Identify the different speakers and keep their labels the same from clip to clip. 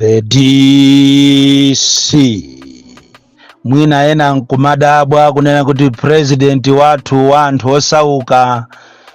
Speaker 1: The DC. Mwina ena nkumadabwa kunena kuti president wathu wa anthu osauka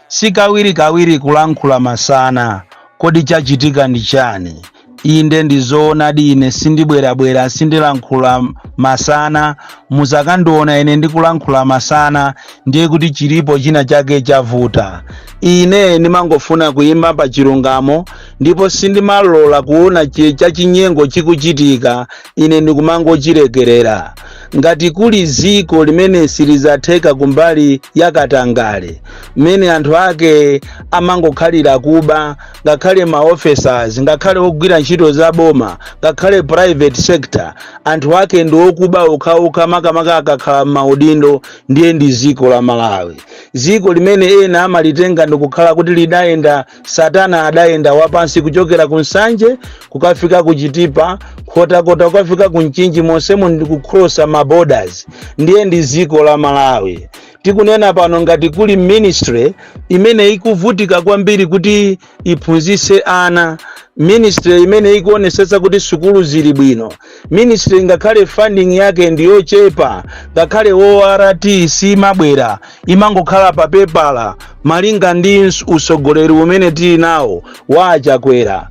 Speaker 1: sikawirikawiri kulankhula masana, kodi chachitika ndi chani? Inde, ndizoonadi, ine sindibwerabwera, sindilankhula masana. Musakandiona ine ndikulankhula masana, ndiye kuti chilipo china chake chavuta. Ine ndimangofuna kuyima pa chilungamo, ndipo sindimalola kuona chachinyengo chikuchitika, ine ndikumangochilekerera. Ngati kuli ziko limene silidzatheka kumbali ya katangale, mmene anthu ake amangokhalira kuba, ngakhale ma officers, ngakhale ogwira ntchito za boma, ngakhale private sector, anthu ake ndi okuba okhaokha, makamaka akakhala m'maudindo, ndiye ndi ziko la Malawi. Ziko limene ena amalitenga ndikukhala kuti lidayenda satana, adayenda wapansi kuchokera ku Nsanje kukafika ku Chitipa, Nkhotakota kukafika ku Mchinji, monsemo ndikucrossa ma borders, ndiye ndi ziko la Malawi. Tikunena pano, ngati kuli ministry imene ikuvutika kwambiri kuti iphunzitse ana, ministry imene ikuonesetsa kuti sukulu zili bwino, ministry ngakhale funding yake ndiyochepa, ngakhale ORT simabwera, imangokhala pa pepala, malinga ndi usogoleri umene tili nawo wa Achakwera,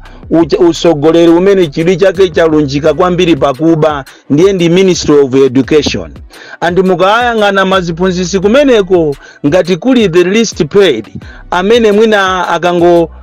Speaker 1: usogoleri umene chidwi chake chalunjika kwambiri pakuba, ndiye ndi Ministry of Education. And mukayang'ana maziphunzitsi kumeneko, ngati kuli the least paid, amene mwina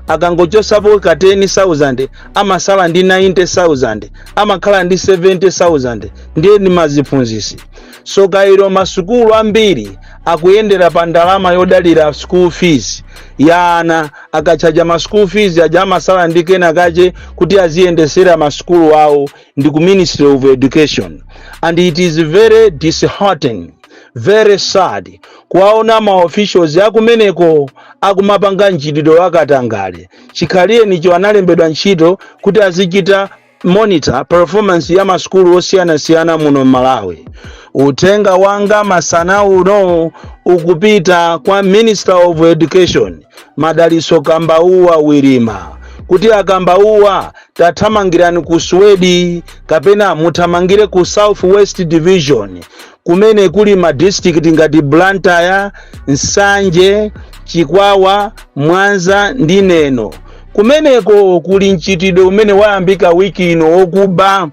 Speaker 1: akangochosapo ka 10,000 amasala ndi 90,000, amakhala ndi 70,000, ndiye ndi maziphunzitsi. So kairo masukulu ambiri akuyendera pa ndalama yodalira school fees ya ana. Akachaja ma school fees aja, amasala ndi kena kache kuti aziyendesera masukulu awo, ndi ku Ministry of Education. And it is very disheartening, very sad kuwaona ma officials akumeneko akumapanga mchitidwe wakatangale. Chikhaliyenicho analembedwa ntchito kuti azichita monitor performance ya masukulu osiyanasiyana muno Malawi. Uthenga wanga masana uno ukupita kwa Minister of Education Madaliso Kambauwa Wirima, kuti Akambauwa, tathamangirani ku Swedi kapena muthamangire ku South West Division, kumene kuli ma district ngati Blantyre, Nsanje, Chikwawa, Mwanza ndi Neno. Kumeneko kuli mchitidwe umene wayambika wiki ino wokuba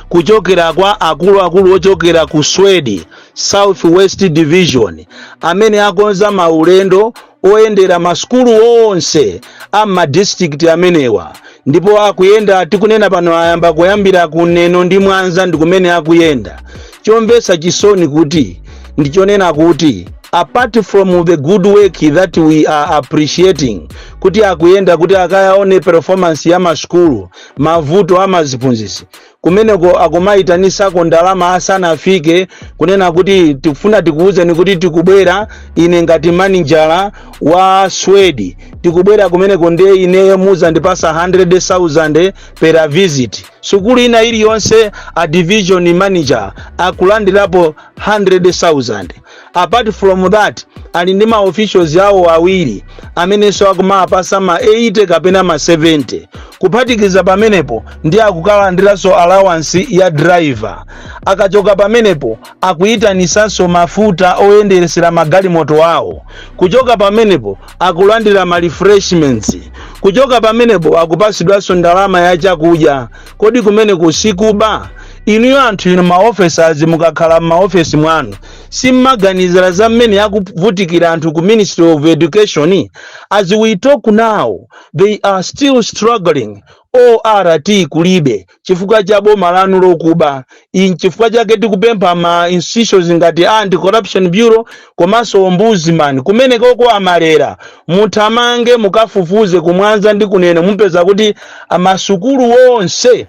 Speaker 1: kuchokera kwa akuluakulu ochokera ku Swedi, South West Division, amene akonza maulendo oyendera masukulu onse a madistrict amenewa. Ndipo akuyenda, tikunena pano ayamba kuyambira ku Neno ndi Mwanza, ndi kumene akuyenda. Chomvetsa chisoni kuti ndichonena kuti apart from the good work that we are appreciating, kuti akuyenda kuti akayaone performance ya masukulu, mavuto a maziphunzitsi kumeneko, akumayitanisako ndalama asanafike, kunena kuti tikufuna tikuwuzeni kuti tikubwera, ine ngati manijala wa Swedi tikubwera kumeneko, ndiye ineyo muzandipasa 100,000 per visit. Sukulu ina iliyonse a division manager akulandirapo 100,000. Apart from that, ali ndi ma officials awo awiri amenenso akumapasa ma 80 kapena ma 70. Kuphatikiza pamenepo, ndi akukalandiranso allowance ya driver. Akachoka pamenepo, akuyitanisanso mafuta oyenderesera magalimoto awo. Kuchoka pamenepo, akulandira ma refreshments. Kuchoka pamenepo, akupasidwanso ndalama ya chakudya. Kodi kumene kusikuba? Inuyo anthu inu ma officers, mukakhala m'maofesi mwanu, simmaganizira za mmene akuvutikira anthu ku Ministry of Education? As we talk now, they are still struggling. ORT kulibe chifukwa cha boma lanu lokuba. Iyi chifukwa chake tikupempha ma institutions ngati Anti Corruption Bureau komanso Ombudsman kumene koko amalera, muthamange mukafufuze kumwanza ndi kunena, mupeza kuti amasukulu onse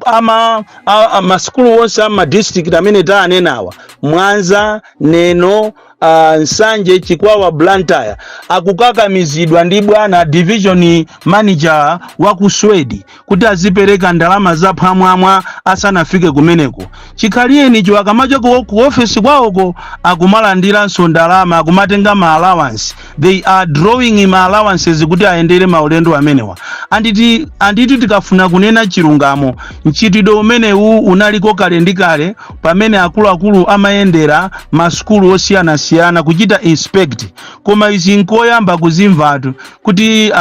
Speaker 1: ama masukulu onse ama district amene tanenawa, Mwanza, Neno, Nsanje, Chikwawa, Blantyre, akukakamizidwa ndi bwana division manager wa ku Swedi kuti azipereka ndalama zaphwamwamwa. Asanafike kumeneko, chikhaliyenicho akamachoka ku ofesi kwawoko akumalandiranso ndalama, akumatenga ma allowance. They are drawing ma allowances kuti ayendere maulendo amenewa. Anditi tikafuna kunena chilungamo, mchitidwe umenewu unaliko kale ndi kale pamene akuluakulu amayendera masukulu osiyanasiyana kuchita inspect, koma izi nkoyamba kuzimvatu kuti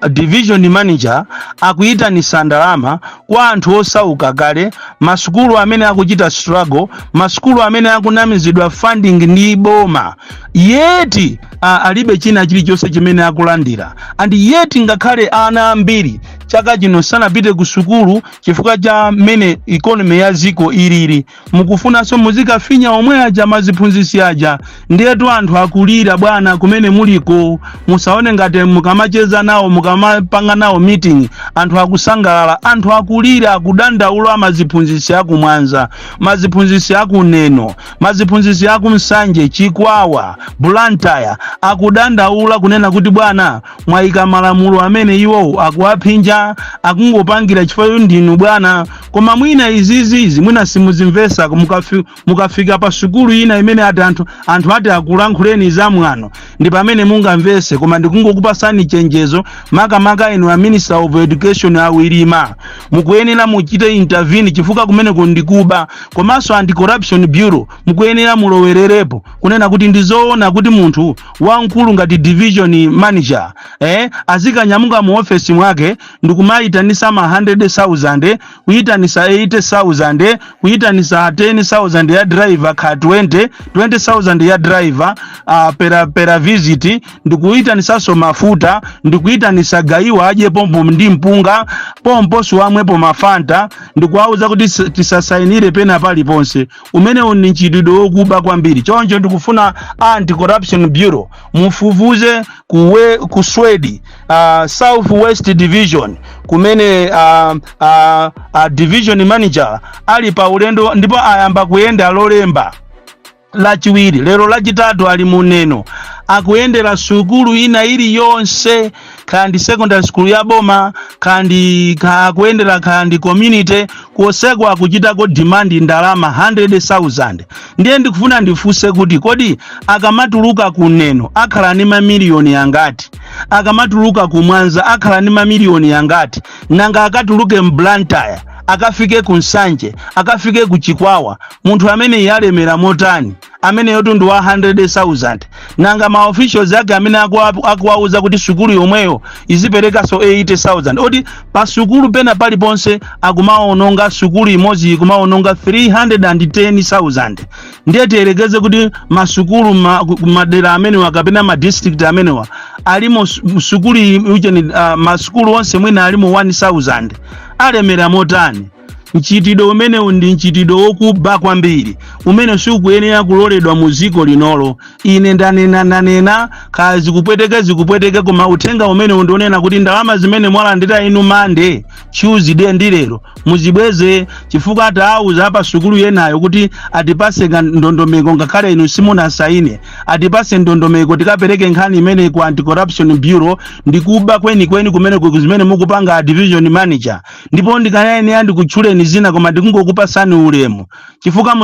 Speaker 1: division manager akuyitanisa ndalama kwa anthu osauka kale, masukulu amene akuchita struggle, masukulu amene akunamizidwa funding ndi boma, yet alibe china chilichonse chimene akulandira. And yet ngakhale ana ambiri chaka chino sanapite ku sukulu chifukwa cha mmene economy ya ziko ilili, mukufunanso muzikafinya omwe aja, maziphunzitsi aja. Ndiyetu anthu akulira, bwana, kumene muliko. Musaone ngati mukamacheza nawo, mukamapanga nawo meeting, anthu akusangalala. Anthu akulira, akudandaula. Maziphunzitsi akumwanza, maziphunzitsi akuneno, maziphunzitsi akumsanje, Chikwawa, Blantyre akudandaula kunena kuti, bwana, mwayika malamulo amene iwowo akuwaphinja, akungopangira chifukwa ndinu bwana. Koma mwina izizizi mwina simuzimvesa. Mukafika pa sukulu ina imene ati anthu ati akulankhuleni za mwano, ndi pamene mungamvese. Koma ndikungokupasani chenjezo, makamaka inu a Minister of Education awirima, mukuyenera muchite intervene chifukwa kumeneko ndikuba. Komanso Anti-Corruption Bureau mukuyenera mulowererepo kunena kuti ndizoona kuti munthu wamkulu ngati division manager azikanyamuka mu ofesi mwake ndikumayitanisa ma 100,000, kuyitanisa 80,000, kuyitanisa 10,000 ya driver, ka 20 20,000 ya driver per visit, ndikuyitanisanso mafuta, ndikuyitanisa gayiwa adye pompo ndi mpunga pomposo, wamwepo mafanta, ndikuwauza kuti tisasayinire pena paliponse. Umenewu ndi mchitidwe wokuba kwambiri. Choncho ndikufuna Anti-Corruption Bureau mufufuze ku Swedi, South West Division, kumene division manager ali pa ulendo ndipo ayamba kuyenda Lolemba, Lachiwiri, lero Lachitatu ali muneno, akuyendera sukulu ina iliyonse, kandi secondary school ya boma, kandi akuyendera kandi community, koseko akuchitako demand ndalama 100,000. Ndiye ndikufuna ndifunse kuti kodi akamatuluka kuneno akhala ndi mamiliyoni angati? Akamatuluka kumwanza akhala ndi mamiliyoni angati? Nanga akatuluke m'Blantyre, akafike ku Nsanje, akafike ku Chikwawa, munthu amene yalemera motani, amene yotundu wa 100,000? Nanga ma officials ake amene akuwauza kuti sukulu yomweyo iziperekanso 80,000, oti pa sukulu pena paliponse akumaononga, sukulu imodzi ikumaononga 310,000. Ndiye tiyerekeze kuti masukulu madera amenewa kapena ma district amenewa alimo sukulu ucheni, masukulu onse mwina alimo 1000, alemera motani? Mchitidwe umenewu ndi mchitidwe wokuba kwambiri umene sikuyenera kuloledwa mu dziko linolo. Ine ndanena, ndanena, kaya zikupweteke, zikupweteke, koma uthenga umenewu ndionena kuti ndalama zimene mwalandira inu Monday, Tuesday ndi lero muzibweze, chifukwa atawuza pa sukulu yenayo kuti atipase ndondomeko, ngakhale inu simunasaine, atipase ndondomeko tikapereke nkhani imene ku Anti-Corruption Bureau. Ndikuba kwenikweni kumene zimene mukupanga a division manager. Ndipo ndikanayenera ndikutchuleni zina, koma ndikungokupasani ulemu chifukwa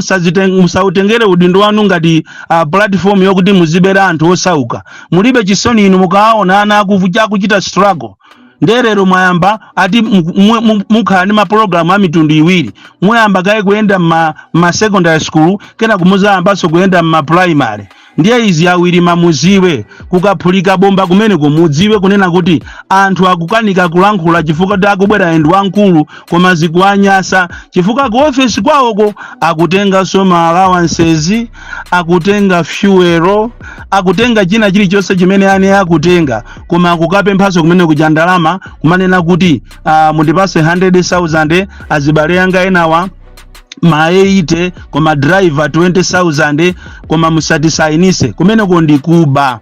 Speaker 1: musautengere udindo wanu ngati platform yokuti muzibera anthu osauka. Mulibe chisoni inu mukawaona ana akuchita struggle? Nderero mwayamba ati mukhala ndi mapulogalamu a mitundu iwiri. Muyamba kaye kuyenda ma secondary school, kena kumuzayambanso kuyenda mma primary. Ndiye izi awiri mamuziwe, kukaphulika bomba kumeneko mudziwe kunena kuti anthu akukanika kulankhula chifukwa kuti akubwera ndi wamkulu, koma zikuwanyasa chifukwa ku ofesi kwawoko akutenganso ma allowances, akutenga fuel, akutenga china chilichonse chimene ane akutenga, koma akukapemphanso kumene kuja ndalama, kumanena kuti mundipase 100,000, azibale anga enawa ma 80, koma driver 20,000, koma musatisayinise. Kumeneko ndikuba.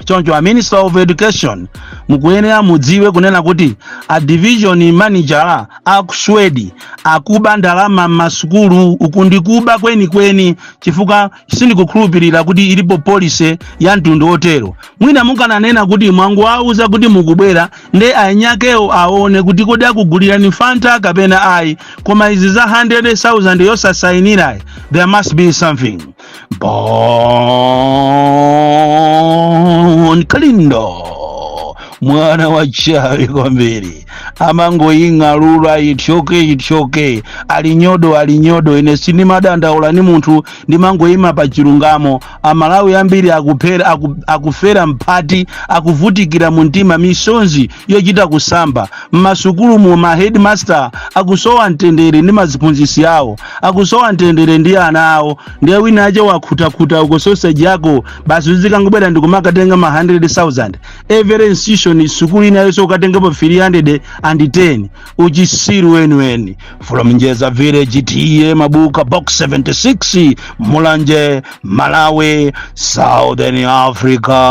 Speaker 1: Choncho a Minister of Education, mukuyenera mudziwe kunena kuti a division manager a Swedi akuba ndalama m'masukulu. Uku ndikuba kwenikweni, chifukwa sindikukhulupirira kuti ilipo policy ya mtundu otero. Mwina mukananena kuti mwangowauza kuti mukubwera, nde ainyakewo aone kuti kodi akugulirani Fanta kapena ayi. Koma izi za 100,000 yosasayinirayi, there must be something. Bon Kalindo, mwana wa chabe kwambiri, amangoying'alula ithyoke ithyoke, alinyodo alinyodo. Ine sindimadandaula ni munthu, ndimangoyima pa chilungamo. Amalawi ambiri akuphera, akufera mphati, akuvutikira mu mtima, misonzi yochita kusamba. Mmasukulu mu ma headmaster akusowa mtendere ndi maziphunzisi awo, akusowa mtendere ndi ana awo. Ndiye wina ache wakhutakhuta uko sausage yako, basi uzikangobwera ndikumakatenga ma 100,000 every institution, sukulu inayonso ukatengepo 310. Uchisiru weniweni. From Njeza Village, T/A Mabuka, Box 76, Mulanje, Malawi, Southern Africa.